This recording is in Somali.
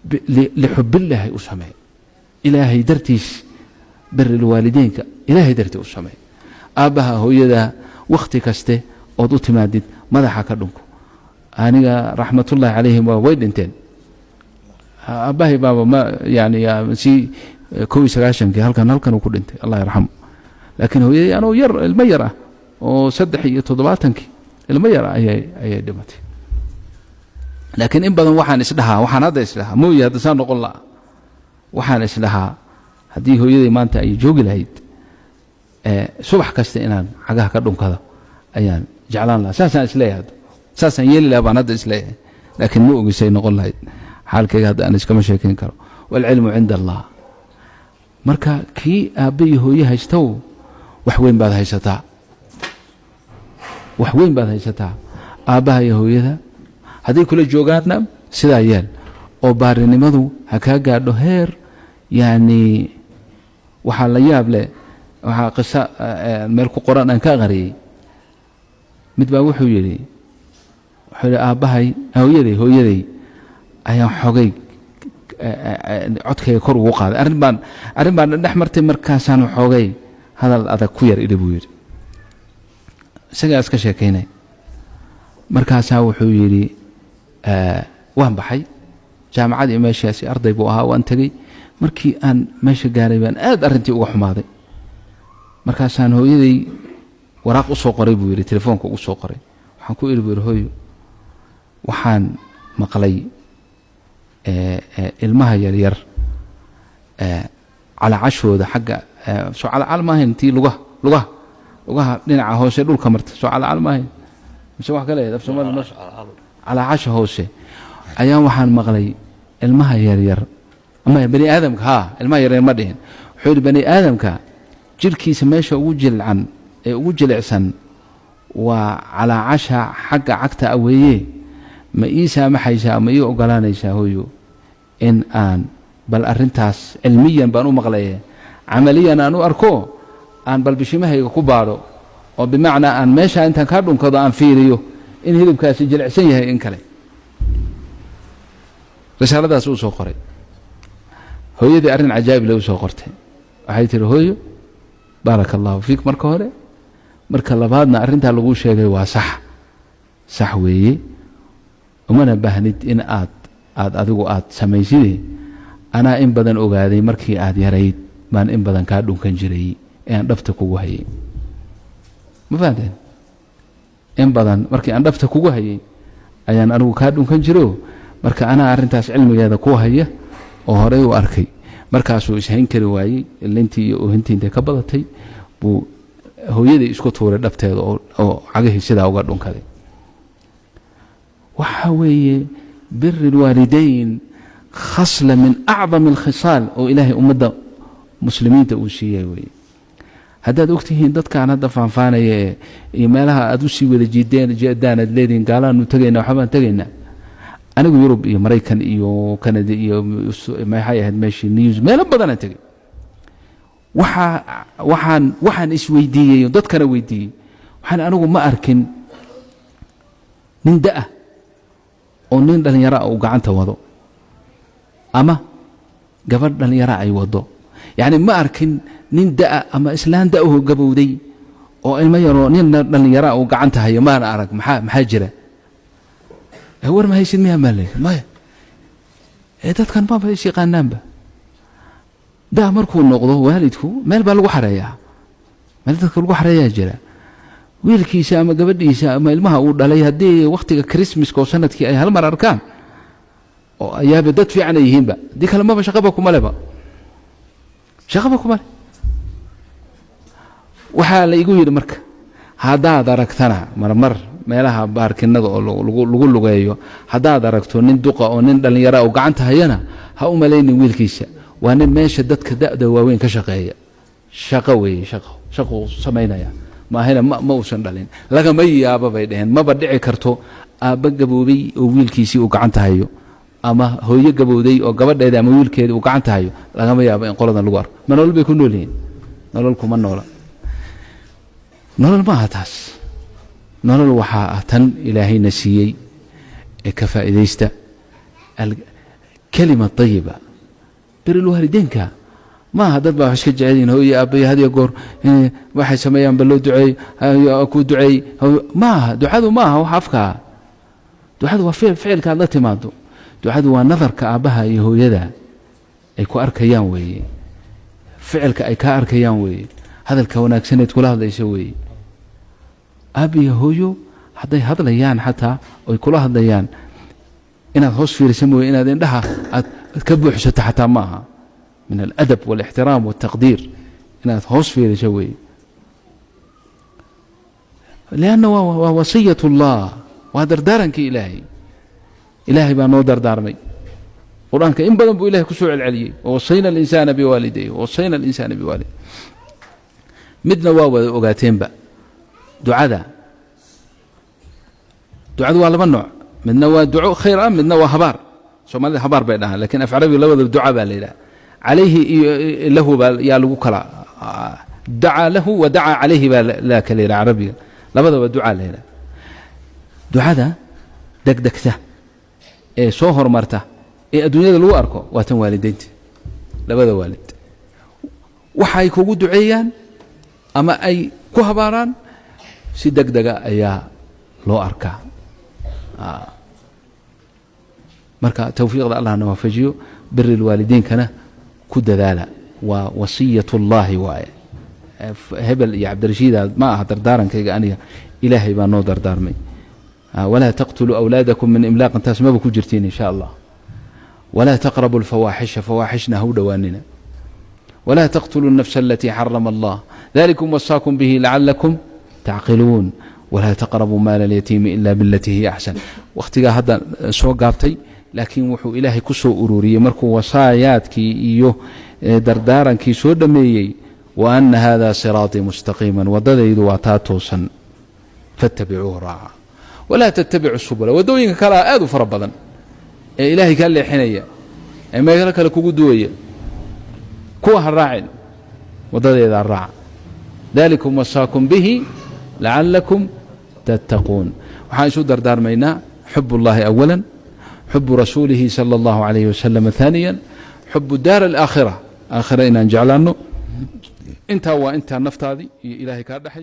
Lixubillaahi u samee, Ilaahay dartiis. Birilwaalideynka Ilaahay dartii u samee. Aabbaha, hooyada, wakhti kaste ood u timaadid madaxa ka dhunko. Aniga, raxmatullaahi calayhim, waa way dhinteen. Aabbahay baaba ma yani si 91-kii halkan uu ku dhintay, Allah yarxamu. Laakiin hooyadii anoo yar, ilmo yar ah, oo 73-kii ilmo yar ah ayay dhimatay. Laakiin in badan waxaan isdhahaa, waxaan hadda isdhahaa, mooye hadda saa noqon la'a, waxaan isdhahaa haddii hooyaday maanta ay joogi lahayd, subax kasta inaan cagaha ka dhunkado ayaan jeclaan lahaa. Saasaan isleeyahay hadda, saasaan yeeli lahaa baan hadda isleeyahay. Laakiin ma ogisay noqon lahayd xaalkayga, hadda aan iskama sheekeyn karo. Waalcilmu cinda Allah. Marka kii aabbe iyo hooye haystow, wax weyn baad haysataa, wax weyn baad haysataa. Aabbaha iyo hooyada hadday kula joogaanna sidaa yeel, oo baarinimadu ha kaa gaadho heer. Yacni waxaa la yaab leh, waxaa qiso meel ku qoran aan ka aqriyey. Mid baa wuxuu yidhi, "Aabbahay, hooyaday ayaan xogay codkayga kor ugu qaaday. Arrin baan dhex martay, markaasaan xoogay hadal adag ku yar idhi," buu yidhi. Isagaa iska sheekaynay. Markaasaa wuxuu yidhi, "Waan baxay jaamacadii, meeshaasi arday buu ahaa. Waan tegey. Markii aan meesha gaaray baan aad arrintii uga xumaaday. Markaasaan hooyaday waraaq u soo qoray," buu yidhi, "telefoonka ugu soo qoray. Waxaan ku idhi," buu yidhi, "hooyo, waxaan maqlay ilmaha yaryar calaacashooda xagga soo calacal maahayn, tii lugaha dhinaca hoose dhulka marta, soo calacal maahayn mise wax kale af Soomaali mar calaacasha hoose ayaan waxaan maqlay ilmaha yaryar ama bani aadamka." Haa, ilmaha yaryar ma dhihin. Wuxuu yidhi, "Bani aadamka jirhkiisa meesha ugu jilcan ee ugu jilicsan waa calaacasha xagga cagta a weeye. Ma ii saamaxaysaa, ma ii ogolaanaysaa, hooyo, in aan bal arrintaas cilmiyan baan u maqlaye, camaliyan aan u arko, aan bal bishimahayga ku baadho, oo bimacnaa aan meesha intaan kaa dhunkado aan fiiriyo in hilibkaasi jilicsan yahay in kale?" Risaaladaas uu soo qoray. Hooyadii arrin cajaa'ib le u soo qortay. Waxay tihi, "Hooyo, baaraka Allahu fiik marka hore. Marka labaadna, arrintaa laguu sheegay waa sax, sax weeye. Umana baahnid in aad adigu aad samayside. Anaa in badan ogaaday, markii aad yarayd baan in badan kaa dhunkan jiray ee aan dhabta kugu hayay. Ma fahanteen? In badan markii aan dhabta kugu hayay ayaan anigu kaa dhunkan jiro. Marka anaa arrintaas cilmigeeda ku haya oo horey u arkay." Markaasuu ishayn kari waayey. Ilintii iyo oohintii intay ka badatay buu hooyadii isku tuuray dhabteeda oo cagihii sidaa uga dhunkaday. Waxa weeye biri lwaalidayn khasla min acdam alkhisaal oo Ilaahay ummadda muslimiinta uu siiyey weye. Haddaad ogtihiin dadkaan hadda faanfaanaya ee iyo meelaha aad usii wada jiideen jeedaan, aad leedihiin gaalaanu tegaynaa, waxbaan tegaynaa. Anigu Yurub iyo Maraykan iyo Canada iyo maxay ahayd meeshii news, meelo badanaan tegey. Waxaan isweydiiyey, dadkana weydiiyey, waxaan anigu ma arkin nin da-ah oo nin dhallinyaro ah uu gacanta wado ama gabadh dhallinyara ay wado. Yacni ma arkin nin da-a ama islaan da-ahoo gabowday oo ilmo yaroo nin dhallinyara uu gacanta hayo, maana arag. Maxaa jira? War ma haysid miyaa? Maa layidhi maya. Ee dadkan maba is yaqaanaanba. Da markuu noqdo waalidku meel baa lagu xareeyaa, meel dadka lagu xareeyaa jira. Wiilkiisa ama gabadhiisa ama ilmaha uu dhalay haddii wakhtiga Christmaska oo sanadkii ay hal mar arkaan oo ayaaba dad fiican ay yihiinba. Haddii kale maba shaqaba kuma leba, shaqaba kuma le. Waxaa la igu yidhi, marka haddaad aragtana marmar meelaha baarkinada oo lagu lugeeyo, haddaad aragto nin duqa oo nin dhallinyara oo gacanta hayana, ha u malaynin wiilkiisa. Waa nin meesha dadka da'da waaweyn ka shaqeeya. Shaqo weeye, shaqo shaquu samaynaya maahina ma uusan dhalin. Lagama yaabo bay dhaheen, maba dhici karto aabba gaboobay oo wiilkiisii uu gacanta hayo ama hooyo gabowday oo gabadheeda ama wiilkeeda uu gacanta hayo. Lagama yaabo in qoladan lagu arko. Ma nolol bay ku nool yihiin? Nolol kuma noola. Nolol ma aha taas. Nolol waxaa ah tan Ilaahayna siiyey ee ka faa'iidaysta. Kelima tayiba, birilwaalideynka maaha. Dad baa wax iska jecelyihin hooyo aabbayo, had iyo goor waxay sameeyaan ba loo duceey, ku duceey. Maaha, ducadu maaha wax afkaa. Ducadu waa ficilka aad la timaado. Ducadu waa nadarka aabbaha iyo hooyada ay ku arkayaan weeye, ficilka ay kaa arkayaan weeye, hadalka wanaagsaneed kula hadlaysa weeye. Aab iyo hooyo hadday hadlayaan, xataa oy kula hadlayaan, inaad hoos fiirisa mooye, inaad indhaha aad ka buuxsato xataa ma aha. Min aladab walixtiraam waltaqdiir inaad hoos fiiriso weeye, lianna waa wasiyat اllah, waa dardaarankii Ilaahay. Ilaahay baa noo dardaarmay. Qur-aanka in badan buu ilahay kusoo celceliyey: wawasayna alinsaana biwaalidayh, wawasayna alinsaana biwaalidayh. Midna waa wada ogaateenba, ducada. Ducadu waa laba nooc: midna waa duco khayr ah, midna waa habaar. Soomaalida habaar bay dhahaan, lakin af carabiga labadaba duca baa la yidhaha. Calayhi iyo lahu baa yaa lagu kala, dacaa lahu wa dacaa calayhi baa la kala yidhaha. Carabiga labadaba ducaa la yidhaha. Ducada degdegta ee soo horumarta ee adduunyada lagu arko waa tan waalideynta. Labada waalid waxay kugu duceeyaan ama ay ku habaaraan si deg dega ayaa loo arkaa. Marka towfiiqda Allahna waafajiyo. Biri lwaalidiinkana ku dadaala, waa wasiyat اllahi waaye. Hebel iyo Cabdirashiida ma aha dardaarankayga aniga, Ilaahay baa noo dardaarmay. Walaa taqtuluu awlaadakum min imlaaqin, taas maba ku jirtiin in sha Allah. Walaa taqrabu alfawaaxisha, fawaaxishna ha u dhowaanina. Walaa taqtuluu الnafsa alatii xarama allah, dalikum wasaakum bihi lacalakum tacqiluun. Walaa taqrabuu maala alyatiimi ila bilatii hiya axsan. Wakhtigaa hadda soo gaabtay, laakiin wuxuu Ilaahay ku soo ururiyey markuu wasaayaadkii iyo dardaarankii soo dhammeeyey: wa ana hada siraaطii mustaqiima, waddadaydu waa taa toosan, fattabicuuhu, raaca. Walaa tattabicu subula, waddooyinka kalea aad u fara badan ee Ilaahay kaa leexinaya ee meelo kale kugu duwaya, kuwa ha raacin, waddadeedaa raaca. Dalikum wasaakum bihi lacalakum tattaquun. Waxaan isu dardaarmaynaa xub اllahi awala, xubu rasuulihi salى اllahu alayh wasalam ثaaniya, xubu daar alaakhira, aakhira inaan jeclaanno. Intaa waa intaa naftaadii iyo Ilaahay kaa dhexaysa.